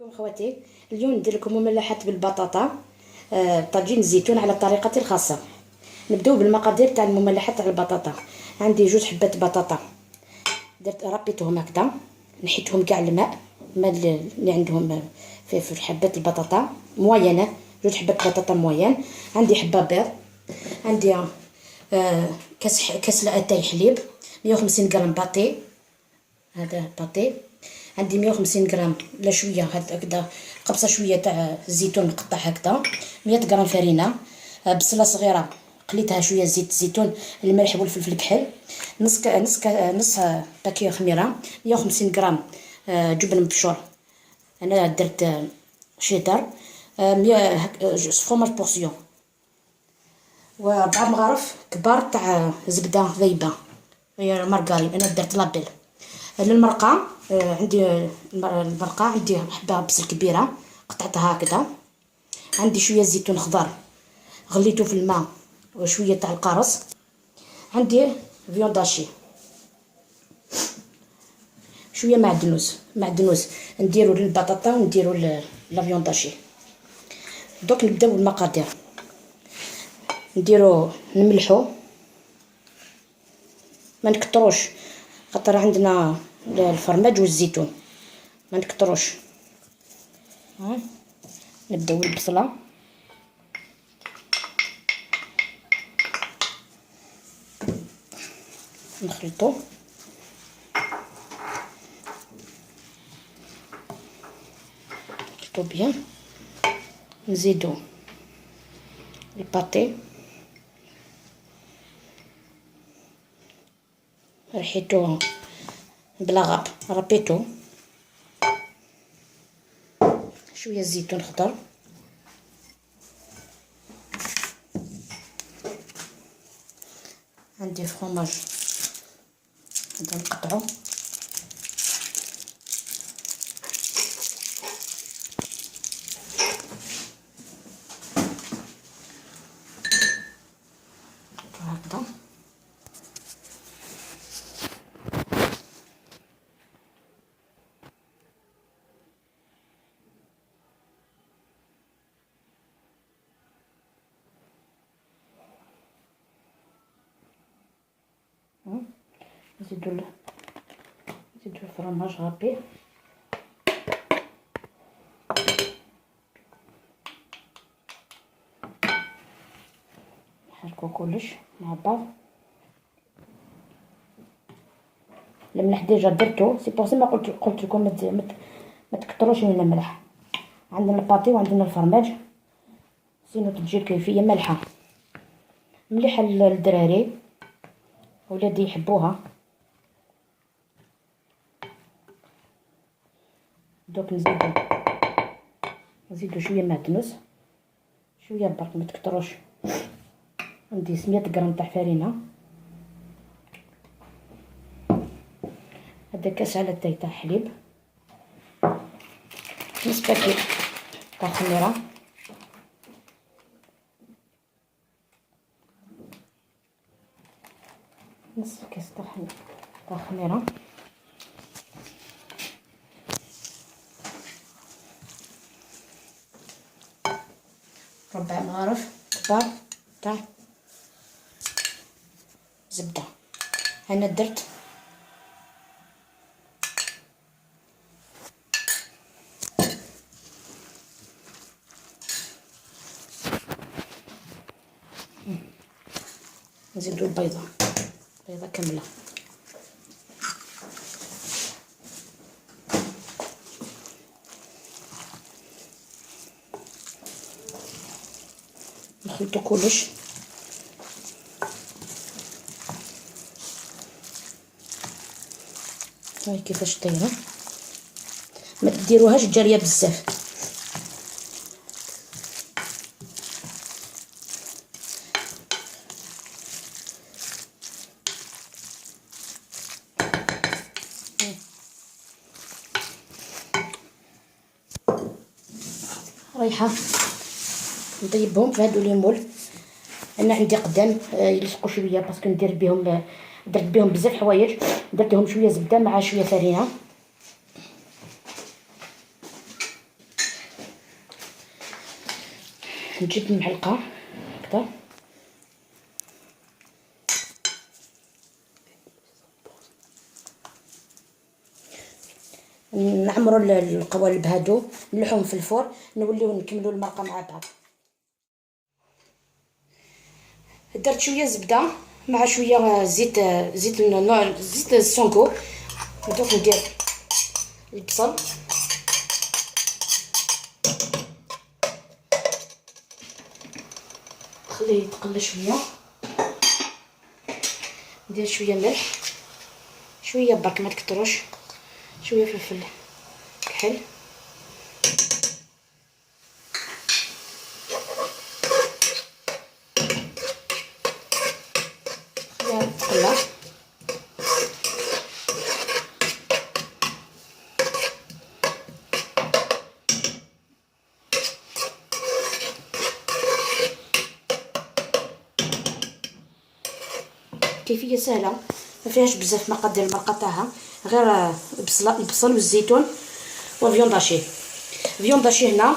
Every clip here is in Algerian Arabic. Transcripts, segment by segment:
عليكم خواتي، اليوم ندير لكم مملحات بالبطاطا طاجين الزيتون على طريقتي الخاصة. نبداو بالمقادير تاع المملحات تاع البطاطا. عندي جوج حبات بطاطا درت ربيتهم هكذا، نحيتهم كاع الماء اللي عندهم في حبات البطاطا moyennes، جوج حبات بطاطا moyennes. عندي حبه بيض، عندي كاس لاتاي حليب، 150 غرام pâté، هذا pâté. عندي 150 غرام لا شوية هكذا قبصه شوية تاع الزيتون مقطع هكذا، 100 غرام فرينه، بصله صغيرة قليتها شوية زيت الزيتون، الملح والفلفل الكحل، نص paquet خميره، 150 غرام جبن مبشور، انا درت شيدر، 100 fromage portion، واربع مغارف كبار تاع زبدة ذايبه غير مارغرين، انا درت Label. للمرقه عندي المرقه، عندي حبه بصل كبيرة قطعتها هكذا، عندي شوية زيتون خضر غليته في الماء وشوية تاع القارص، عندي viande hachée، شوية معدنوس نديرو للبطاطا ونديرو la viande hachée. دوك نبداو بالمقادير. نديرو نملحو، ما نكتروش خاطر عندنا الفرماج والزيتون، ما نكتروش. نبداو بالبصله، نخلطو نخلطو bien، نزيدو ال pâté، رحيتو ب la râpe، ربيتو شوية زيتون خضر، عندي فروماج هذا نقطعو، هكذا. نزيدو ال fromage râpé، نحركو كلش مع بعض. الملح déjà درتو، c'est pour ça ما قلت لكم ما تكثروش من الملح. عندنا ال pâté وعندنا ال fromage، sinon تجي الكيفية مالحة مليحة للدراري، ولادي يحبوها. دوك نزيدو شوية معدنوس، شوية برك ما تكتروش. عندي 100 غرام تاع فرينه، هذا كاس على تاي تاع حليب، نص paquet تاع خميره، نص كاس تاع خميره، ربع مغارف كبار تاع زبدة. انا درت نزيدو البيضة، بيضة كاملة. نخلطو كلش. هاي كيفاش دايرة، ما تديروهاش جارية بزاف. رايحة نطيبهم في هادو les moules. انا عندي قدام يلصقوا شوية parce que ندير بهم، درت بهم بزاف حوايج. درت لهم شوية زبدة مع شوية فرينه. نجيب المعلقة هكذا. نعمروا القوالب هادو، نلوحوهم في ال four، نوليو نكملوا المرقه مع بعض. درت شوية زبدة مع شوية زيت، زيت النوع زيت السونكو. دوك ندير البصل، نخليه يتقلى شوية. ندير شوية ملح، شوية برك ما تكتروش، شوية فلفل كحل، خليها تقلى. كيفية سهلة، ما فيهاش بزاف مقادير المرقه تاعها، غير البصل والزيتون وال viande hachée. viande hachée هنا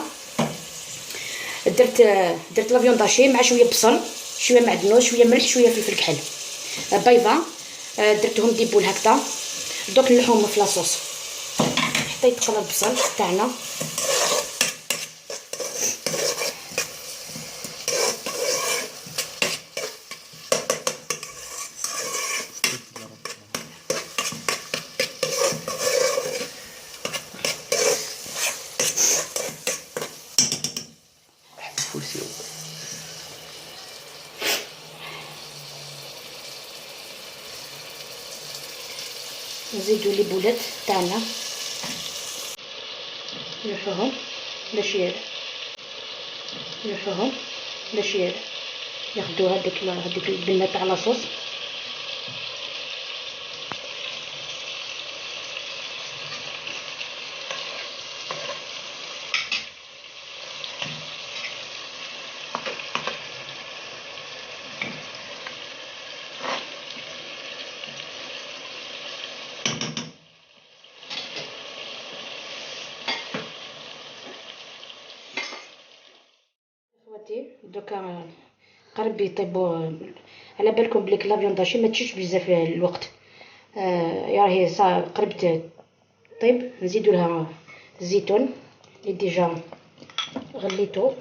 درت la viande hachée مع شوية بصل، شوية معدنوس، شوية ملح، شوية فلفل كحل، بيضة، درتهم des boules هكذا. دوك نلوحهم في la sauce حتى يتقلى البصل تاعنا. نزيدو les boulettes تاعنا، نلوحوهم باش نلوحوهم باش ياخدو هذيك البنه تاع la sauce. دوكا قرب يطيبوا. على بالكم بلي la viande hachée ما تشيش بزاف الوقت، راهي قربت طيب. نزيدو لها الزيتون اللي déjà غليتو،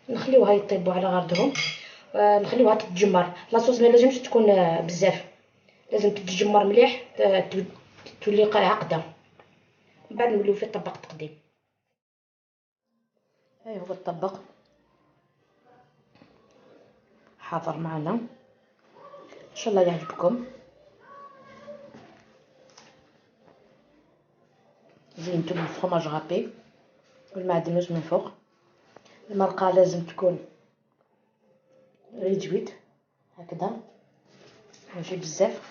نخليوها يطيبوا على غرضهم، نخليوها تتجمر. la sauce ما لازمش تكون بزاف، لازم تتجمر مليح تولي عقده. من بعد نوليو في طبق التقديم. هاي هو الطبق حاضر معنا، ان شاء الله يعجبكم. زينتو بال fromage râpé والمعدنوس من فوق. المرقه لازم تكون réduite هكذا، ماشي بزاف.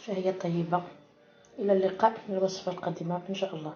شهية طيبة. إلى اللقاء في الوصفة القادمة إن شاء الله.